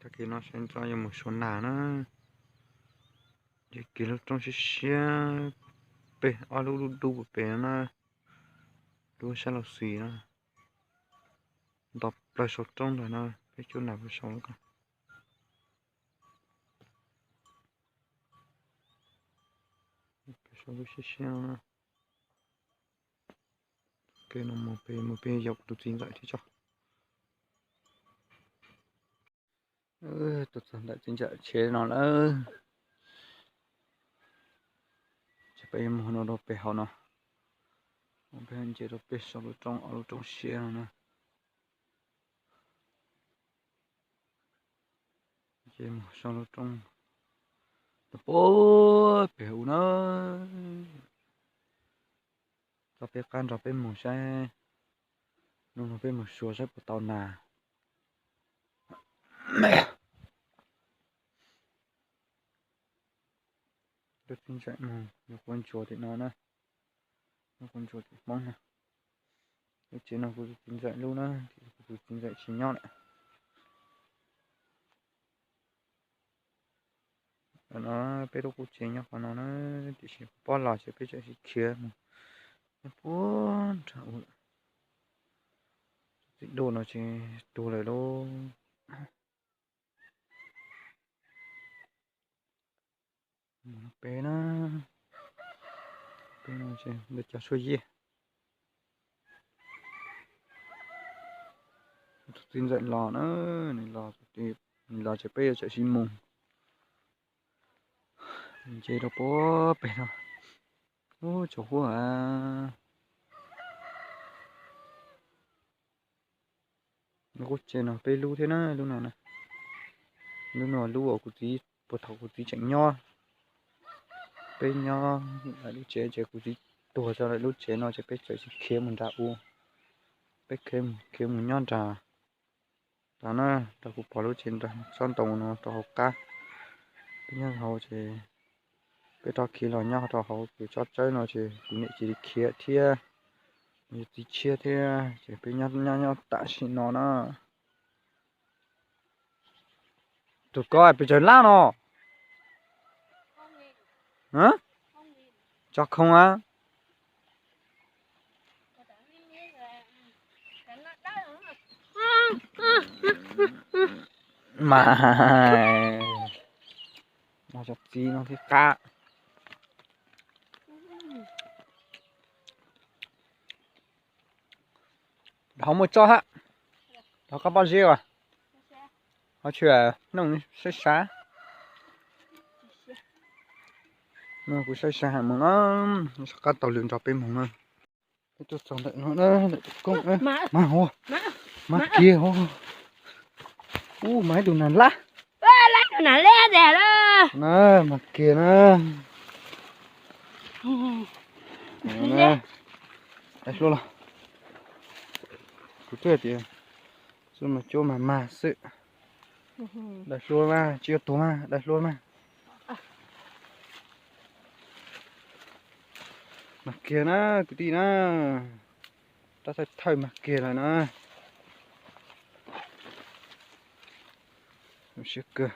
Tag kis no sawv ntxov yuav mus suav nas na. Ces kis lub roob siab siab, pem ob lub dub dub pem no na, lub sab laug xis na, nto plaws saum roob ntawd na, peb cuab nas puas sau lawm ko. Peb sau lub siab siab no. Ke no mus pem, mus pem yog kuv tus txiv ntxawm thiab tso. Tuaj txog ntawm txiv ntxawm tsev no lawm. Ces peb yuav mus no rau pem hauv no, peb nce rau pem saum lub roob, ob lub roob siab no na. Ces mus saum lub roob rau puag pem hauv na. Tso peb qab nrog peb mus saib, hnub no peb mus suav saib puas tau nas. Tus txiv ntxawm mus, yog kuv ntsuas tim no na, yog kuv ntsuas tim Hmoob na. Lub tsev no kuv tus txiv ntxawm lub na, kuv tus txiv ntxawm tsis nyob lawm. No peb lub qub tsev nyob qhov no na, tiam sis kuv pab los ces peb tseem sib khiav mus nyob puag nram ub lawm. Txiv duaj no ces tuag lawm lauj. Mus pem na, peb no ces ntawm cov suab yej. Tus txiv ntxawm los na, nws los, nws los ces peb yuav txawm sib mus. Nce rau puag pem no. Ub, tsaus huab a. Lub qub tsev no peb lub thiab na, lub no na. Lub no lub uas kuv txiv, puag thaum kuv txiv tseem nyob, peb nyob lawm lub tsev ces kuv txiv tuag tso lawm lub tsev no ces peb txawm sib khiav mus nram ub. Peb khiav mus nyob nram, nram na, rau kuv pom lub tsev nram tsob ntoo no rau hauv qab. Peb nyob hauv ces peb rov khiav los nyob rau hauv ces tsob tsawb no ces kuv niam cia li khiav thiab, yus txiv tshiab thiab ces peb nyob nyob nyob tam sim no na. Tus ko pes tsawg lab no? Tso khoo a. Mas no cov txiv no thiaj qab. Dhau muaj tsob hab. Dhau koj pob zeb as. Ho tshwm nooj saib sav. No kuv saib sav has moog na, sab qab taug lw nrog peb moog na. Peb tuaj txog ntawm no na, ntawm tus koob na, mas hov, mas kiag hov. Ub, mas ib tug nas lab. Na, mas kiag na. Dai hlua los. Kuv twb hais tias xwb mas cuab mas mag xwb. Dai hlua mas tsis yuav tuag mas dai hlua mas. Mag kiag na kwv tij na. Rab thawj thawj mag kiag lawm na. Siab kawg.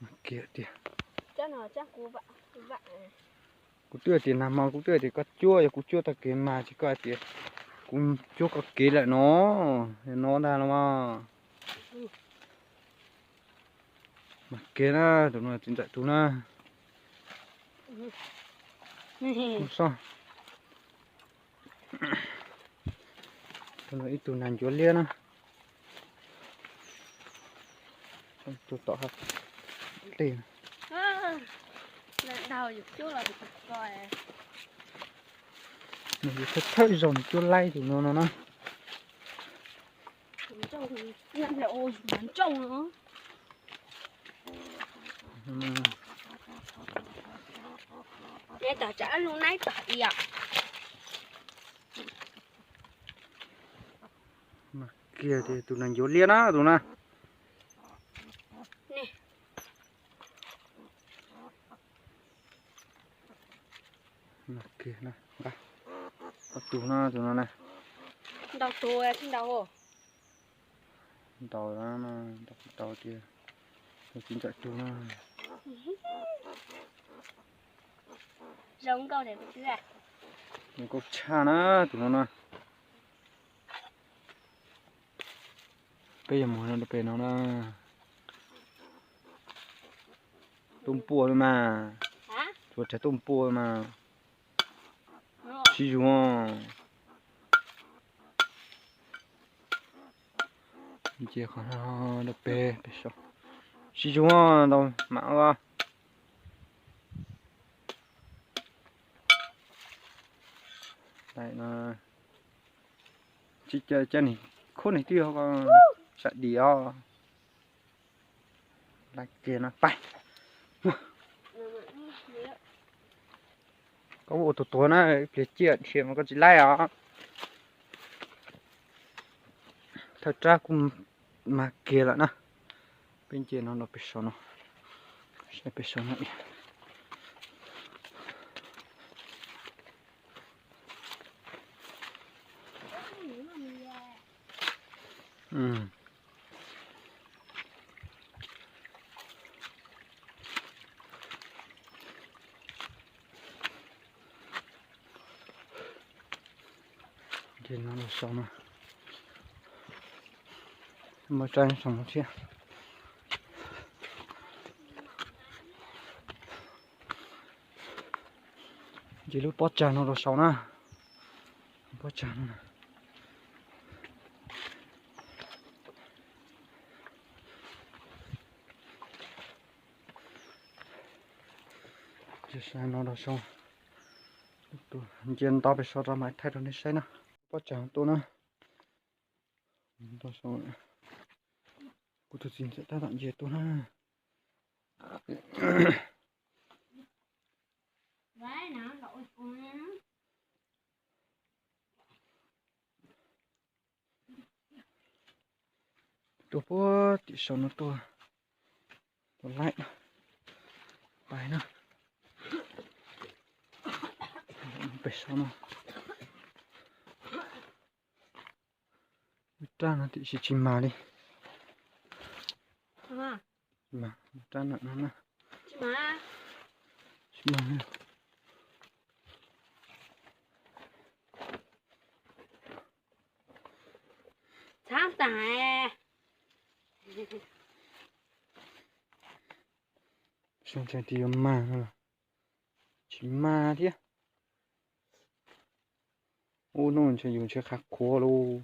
Mag kiag tiag. Kuv twb hais tias nag hmo kuv twb hais tias koj cuab, yog kuv cuab tag kev mas tsis, koj hais tias kuv cuab koj kev lawm no, no ntag los mas. Mag kiag na, tus no txiv ntxawm tus na. Ub, soj. Tus no ib tug nas ncuav liab na. Tus tom ha dej. Nws yog thawj thawj zaug nws cuab laib tus no no na. Mas kiag tias tus nas ncuav liab na tus na. Mas kiag na, nqa tus no, tus no na. Ntau tus, ntau. Ntaus na, ntaus tau tiag. Tus txiv ntxawm tug na. Zoo nkauj, zoo nkauj tshaj na tus no na. Peb yuav mus no rau pem no na. Tuaj npuaj li mas. Tsuas tsawg tuaj npuaj mas. Sib zuag. Ces qhov no rau pem, pem saum. Sib zuag ntau mam os. Tsis ca, ca niag khub niag twb yog sab dim os. Laj kiag no pais. Koj ua tus tuag na, ib pliag ciaj dhia mas koj tsis laij os. Thawj rab kuj mag kiag lawm na. Peb nce no rau pem saum no, saib pem saum no. Ces no los saum no, muaj tsaib saum no thiab. Ces lub pob tsag no los saum na. Pob tsag no. Ces no los saum. Nce nto pem saum rau mam thaij rau nej saib na. Pob tsag tuaj na. Kuv tus txiv ntxawm tab tom nce tuaj na. Tuaj puag tim saum no tuaj, tuaj laij pais na. Pem saum no. Lub rab no tiam sis tsis mag li. Mas lub rab no na, tsis mag. Txhab tas. Xyov ntshe twb yuav mag no los tsis mag thiab. Ub, hnub ntshe yus ntshe qhav qhuav lauj.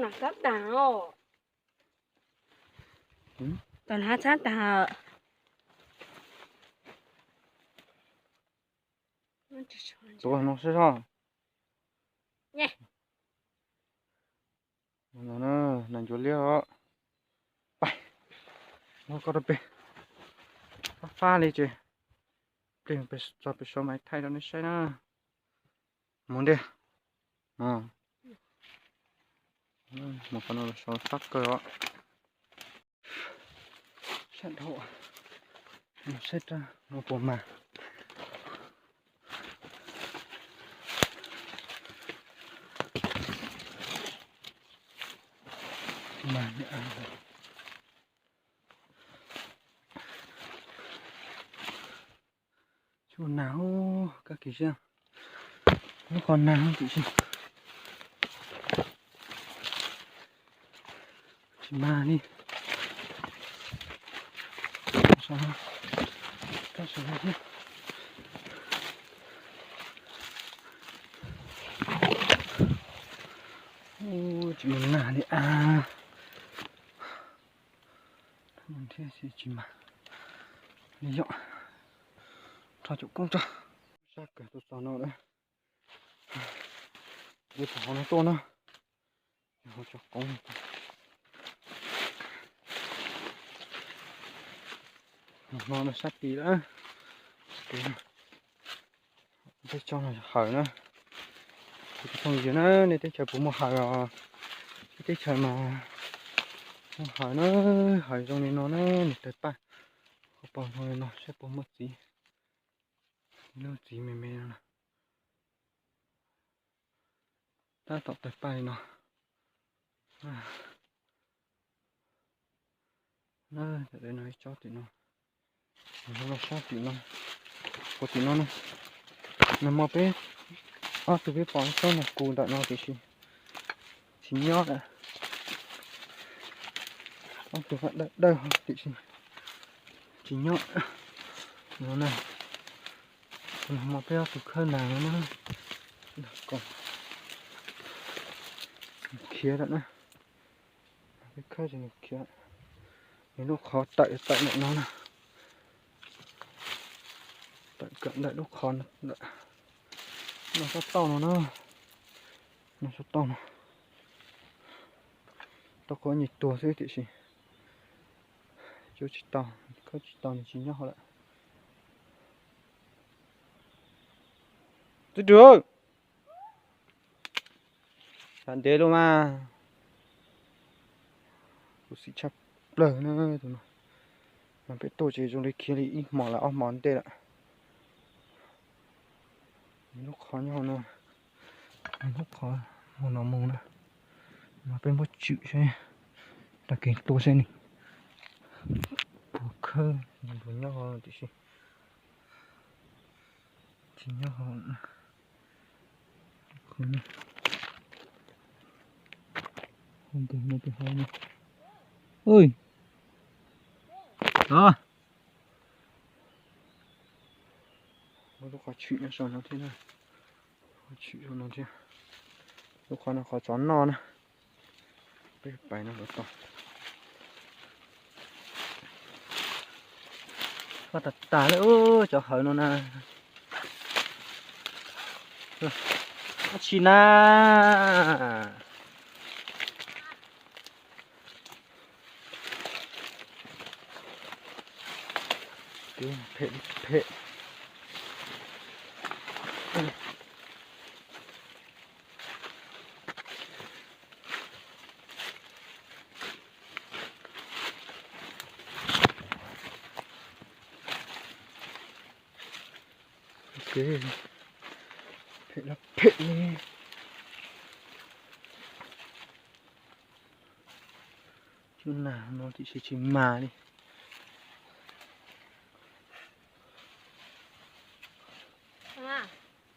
Nas txhab tas os. Tus nas txhab tas. Tus no sab sab. No na, nas ncuav liab os. Pais, muab koj rau pem. Fab fab li ces plig txog pem saum mas thaij rau nej saib na. Mus ntiag. Mus qhov no los saum fab kawg os. Sab dhau, saib rab no puas mag. Mag li a. Tsis ua nas, kab kis siab, lub qhov nas tiam sis tsis mag li. Tab sis tsis mus nag li a. Thiab tsis mag li yom. Rho cov koob rau. Sab kawg tuaj txog no lawm. Yuav txog hauv no tuaj na. Cov koob no sab tid lawm. Teb chaws no yog hawm na. Kuv tus phooj ywg na, nej teb chaws puas muaj hawm os? Peb teb chaws mas muaj hawm na, hawm zoo li no na, nws tawg paj, qhov paus zoo li no saib puas muaj txiv. Lub txiv me me no. Tab tom tawg paj li no. Tam no ib tsob tim no, los sab tim no, kuv tim no na. Nag hmo peb ob tug peb pom ib tsob nag kus ntawm no tiam sis tsis nyob lawm. Ob tug dawb dawb tiam sis tsis nyob no na. Nag hmo peb ob tug khawb nag no na, khiav lawm na. Peb khawb ces nws khiav, nws lub qhov tawm tawm ntawm no na. Tawm kawm ntawm lub qhov no, no sab tauj no na, no sab tauj no. Tau qhov nyuag tuag xwb tiam sis cuab tsis tau, khawb tsis tau nws tsis nyob hauv lawm. Tub Rwg, sab ntev lub mas, khuv xim tshaj plaws na tus no. Mas peb tuaj ces zoo li khiav li ib hmos lawm ob hmos ntej lawm. Lub qhov nyob hauv no, lub qhov hauv no mus na, mas peb muab tswm seb, tag kis tua seb nws puas khawb, nws puas nyob hauv tiam sis tsis nyob hauv. Lub qhov tshwm no thiab, qhov tshwm no thiab, lub qhov no qhov tsov noj na. Peb pais no los tau. Faj tas tas li cov hawv no na. Dab tsi na. Phem phem. Phem los phem li. Cov nag no tiam sis tsis mas li.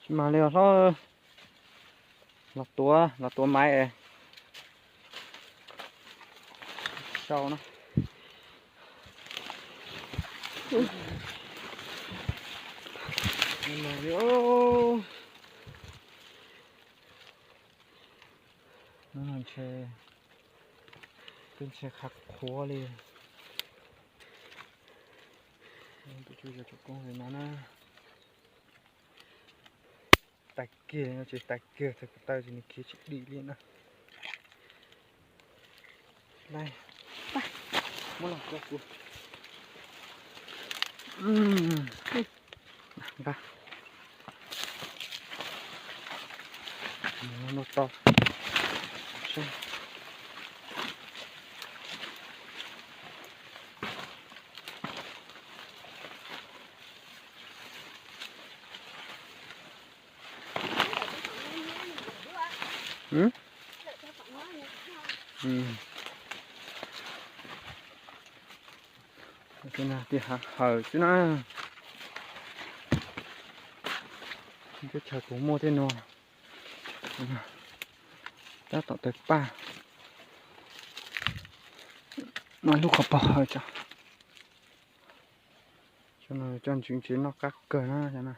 Tsis mas li os hlob. Los tuav, los tuav maiv es sau na. Ntshe, twb ntshe qhov qhuav li. Tus tsuj yog tus koob li no na. Tais kiag no ces tais kiag, txog ko taw ces nws khiav tsis dim li na. Lais, muab los rau kuv. Nqa. Noj tau. Tej no tias hav hawm xwb na. Teb chaws kuv muaj tej no. Tab tom tawg paj. Mas lub qhov pov hawm tso. Cov no coj ntswv ntses noj qab kawg na cov no.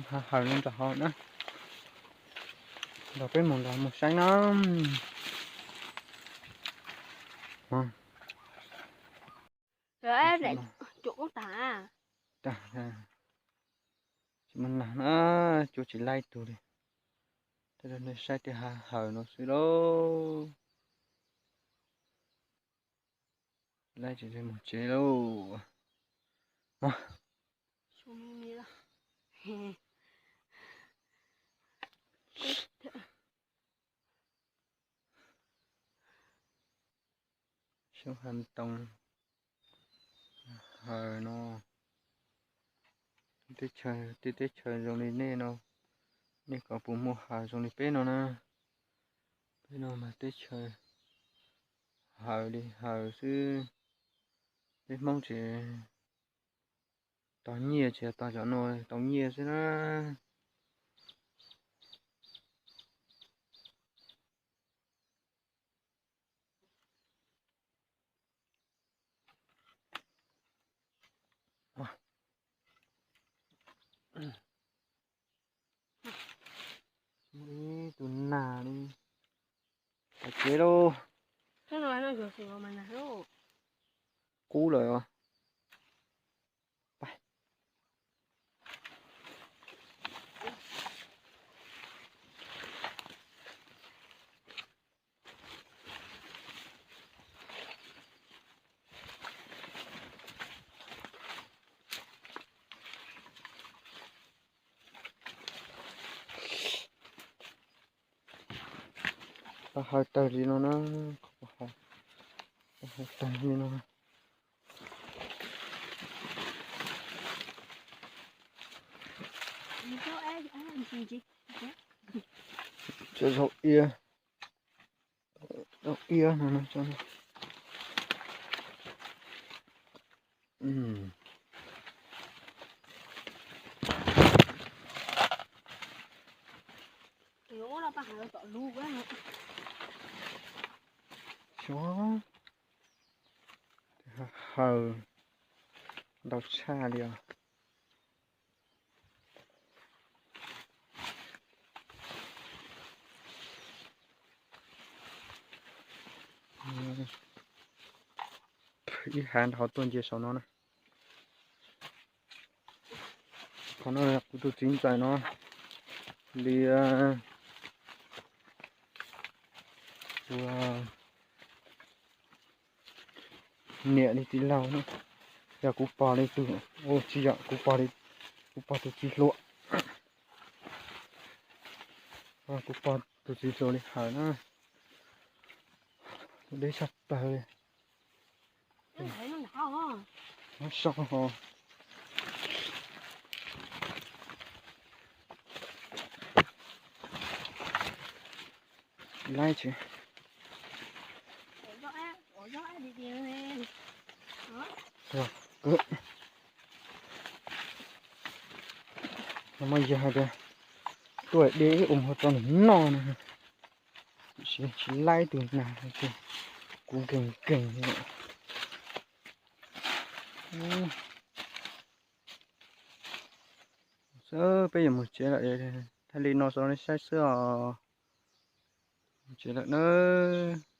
Hav hawm no nram hauv na. Nrog peb mus nrog mus saib na. Tsis muaj nag na, cuab tsis laib tug li. Saib tej hav hawm no xwb lauj. Laib tsis mus tsev lauj. Xyoob hav ntoo, haws no, teb chaws, tej teb chaws zoo li nej no, nej ko puas muaj haws zoo li peb no na? Peb no mas teb chaws haws li haws xwb, peb Hmoob tsis tau nyiaj, tsis tau cov no tau nyiaj xwb na. Ib tug nag li. Pais tsev lauj. Kub lawm os. Pab haws tawg li no na, pab haws tawg li no. Tsis zaum ia, zaum ia no. Xyov, haws ntau tshaj li os. Ib hav nrov tuaj nce saum no na. Qhov no kuv tus txiv ntxawm no li, tus niam li txiv laug na, yog kuv pog li tus, tsis yog, kuv pog li, kuv pog tus txiv hluas, kuv pog tus txiv hluas li hawm na. Deb sab plaws li. Nyob so ho laib tsis. Yog, no mas yog hais tias tuaj deb ua mov rau nws noj no, tiam sis tsis laib tus nag, kuv nkees nkees li. Xwb peb yuav mus tsev lawm, thaij li no rau nej saib xwb os. Mus tsev lawm nawb.